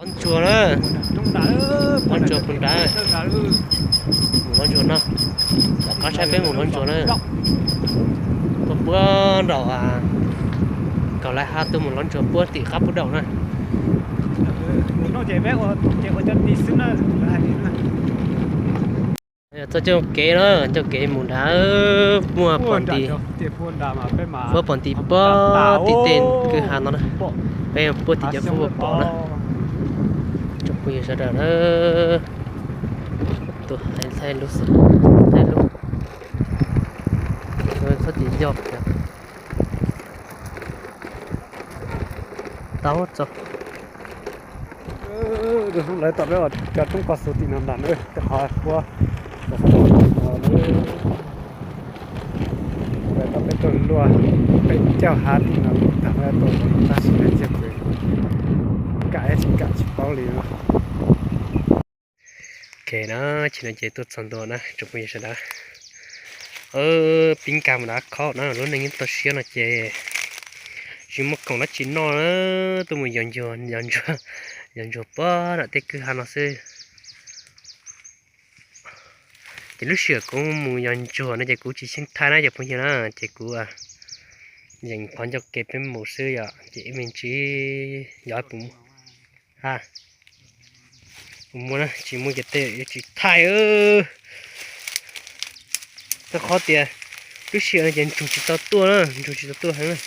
Lob ntsuag na, lob ntsuag puag nrad, mus lob ntsuag no, rov qab saib peb mus lob ntsuag na. Tuaj puag nraum kaum lais hav tuaj mus lob ntsuag puag tim qab puag nraum na. Txoj coj kev na, coj kev mus nrad, muaj pom nti, puag pom nti puag tim tej kwj ha no na. Peb puag tim cov fub pom na. Tsoom phooj ywg sawv daws na, tus hais thaij lub xwb, thaij lub, txhob cia yog tau txog. Lawv tom peb cov roob kos xus tim no ntag na, tej qhov puab tom tom no. Lawv tom peb tuaj luaj peb caug hav tim no tag, peb tuaj tab sis txiaj pwm, kam tsis kam tsis paub li no. Ok na, tsis no ces tuaj txog ntua na tsoom phooj ywg sawv daws. Pib nkag mus dav khob na, lub neej nyob toj siab no ces tsis muaj khoom dab tsi noj na, tuaj mus yos ntsuag, yos ntsuag, yos ntsuag puag nram tej kwj ha no xwb. Ces lub sij hawm kuv mus yos ntsuag no ces kuv tsis xyeej thaij na cov phooj ywg na, ces kuv yeem qhov ncauj kev peb mus xwb yom, ces ib me ntsis yog puas muaj ha. Kuv muaj na, tsis muaj ces tej yuav tsis thaij. Rau qhov tias lub sij hawm no ces ntsug tsis tau tuaj na, ntsug tsis tau tuaj heev na.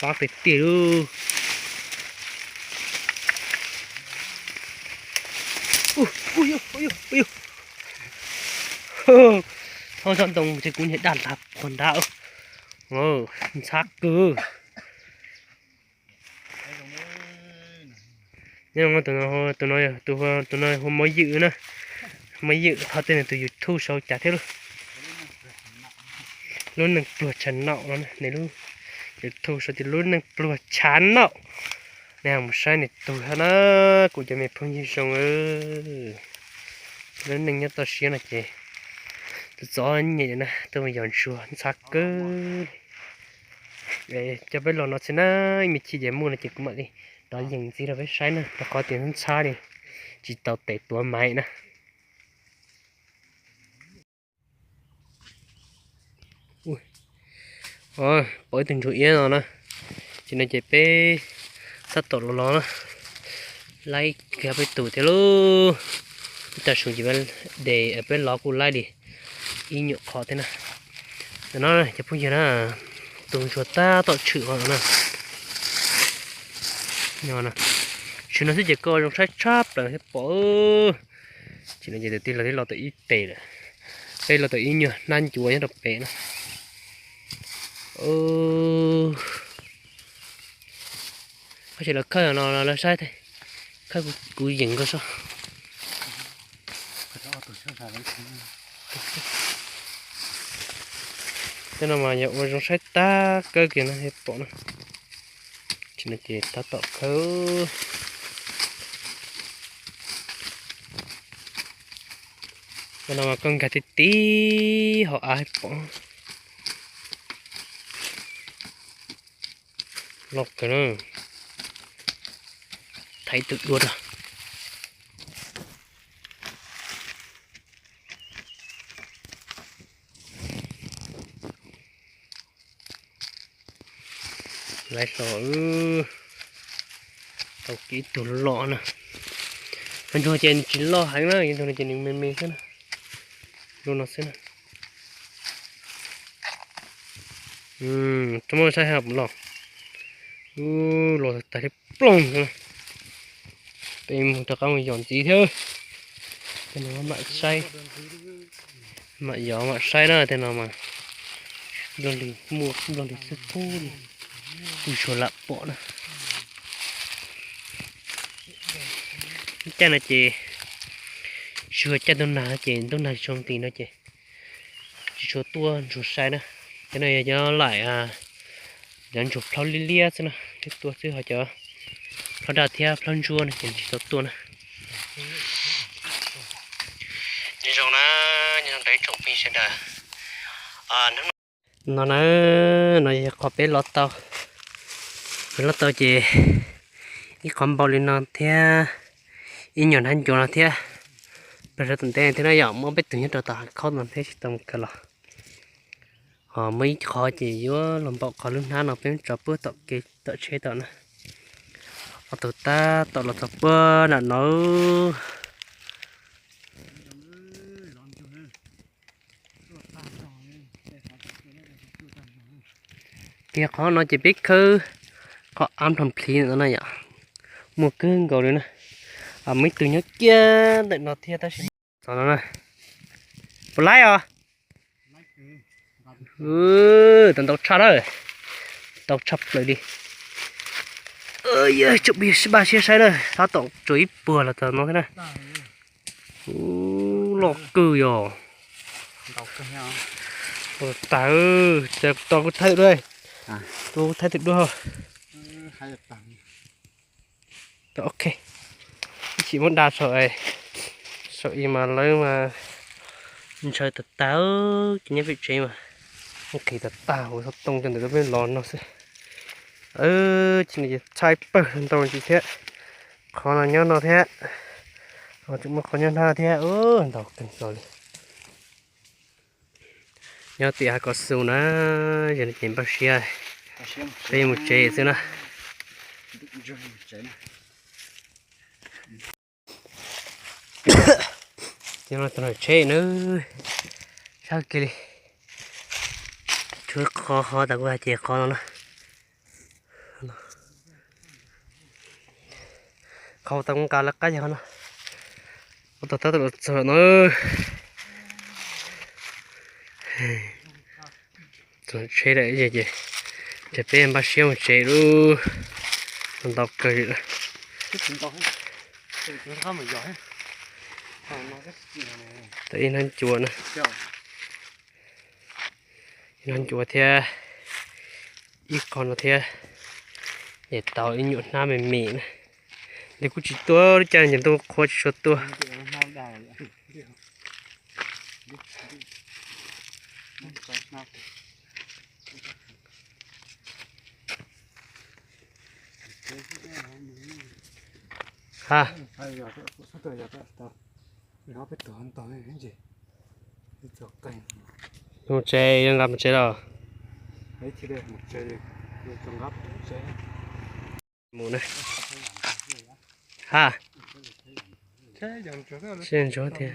Fab pem tiag lauj. Txhob txhob ntoo ces kuv niag daj lag puag nrad. Ntxhab kawg. Nyob tus no, tus no hu Mab Ywm na. Mab Ywm ho tej nws tus YouTube sau cas thiab lauj. Lub neej pluag tshav naum no, nws lub YouTube sau tias lub neej pluag tshav naum. Nej mus saib nws tus thiab na, kuv cov me phooj ywg zoo. Lub neej nyob toj siab no ces tus txom nyem na, tuaj mus yos ntsuag ntxhab kawg. Coj peb los no xwb na, ib me chim ces muaj no ces kuv mam li rov yees ntxiv rau peb saib na, rau qhov tias ntxhab li tsis tau tes tuav maiv na. Pom ib tug ntsuag iab no na, ces no ces peb tab tom los los na, laib kiag peb tus thiab lauj. Ib tag su ces de peb los kuj laib li ib nyuam qhov thiab na. Ntawm no cov phooj ywg na, tus ntsuag tab tom tshwm no na. Tshwm no xwb ces koj zoo saib tshaj plaws thiab pom. Ces no ces tus tij laug twb los tau ib tes lawm, peb los tau ib nyuag hnab ncuav nyob rau pem na. Tab sis lawv khawb no lawv saib, khawb kuv yeem koj soj. Tej no mas yog ua zoo saib tag kawg kiag no thiaj pom na. Ces no ces tab tom khawb. Tej no mas koj nkag tib tib hauv av thiaj pom. Loj kawg na. Thaiv tus dua rau. Laib hlo, tau ib tug loj na. Cov ntsuag ces nws tsis loj heev na, cov ntsuag no ces nws me me xwb na. Zoo no xwb na. Tso muab saib hab los. Los tag li ploog na. Peb mus rov qab mus yos ntxiv thiab. Tej no mam saib, mam yos mam saib na, tej no mas nplog lwg muaj nplog lwg xwb pub li, kuj tsuas lam pom na. Caij no ces tsis ua caij ntuj nag ces ntuj nag zoo nti no ces tsis tshua tuaj ntsuag sai na. Cov no yog cov laim, cov ntsuag plhaub liab liab xwb na, thiaj tuaj xwb, ho cov plhaub daj thiab plhaub ntsuab no ces tsis tau tuaj na. Nyob zoo na, nyob zoo rau ib tsoom phooj ywg sawv daws. No na, no yog qhov peb los tau, Los tau ces ib qho npaum li no thiab, ib nyuag hnab ncuav no thiab, pes sawv tom ntej thiab na yom, muaj peb tug nyob rau tom hav khaub no thiab tsis tau mus kawm los. Ho muaj ib qho ces yuav los npaum qhov lub hnab no peb tso puag tom kev tom tsheb tom na. Ob tug tab tom los txog puag nram no. Kiag qhov no ces peb khawb qhov av nplhom plhis ntawm no na yom, muaj kawg nkaus li na. Muaj ib tug nyob kiag ntawm no thiab tab sis xov no na. Puas laib os? Tau ntau tshaj na, ntau tshaj plaws li. Tsom npaj siab saib na, tab tom tsuas ib puag los txog no thiab na. Ub, loj kawg yog. Tag, ces kuv tos kuv thaij tus duab, kuv thaij tus duab. Ok, ib chim muab da saum, saum i mas lawv mas ntshaw tag tag, ces nyob pem tsev mas nqhis tag tag, ua xov tooj rau ntawm lub peb los no xwb. Ces nws ces txhaj pawg ntau ntsis thiab. Qhov no nyob no thiab, ho tseem muaj qhov nyob hnab thiab, ntau kawg nkaus li. Nyob tim hav Kos Xus na, yog no ces npaj siab peb mus tsev xwb na. Ces no txog nram tsheb na, sab kiag li, tshuav qhov hov tas kuv hais ces qhov no na. Qhov tas kuv nqa lawv qab yog qhov no, ua tau tab tom los txog no. Txog tsheb lawm ces, ces peb npaj siab mus tsev lawm. Ntau kawg li. Tau ib hnab ncuav na, ib hnab ncuav thiab ib qho no thiab, es tau ib nyuam hnab me me na. Nws kuj tsis tuaj li cas, nyias ntuj qhua tsis tshua tuaj. Ha, mus tsev, nqa mus tsev los. Mus na. Ha, sib ntsuav tiag.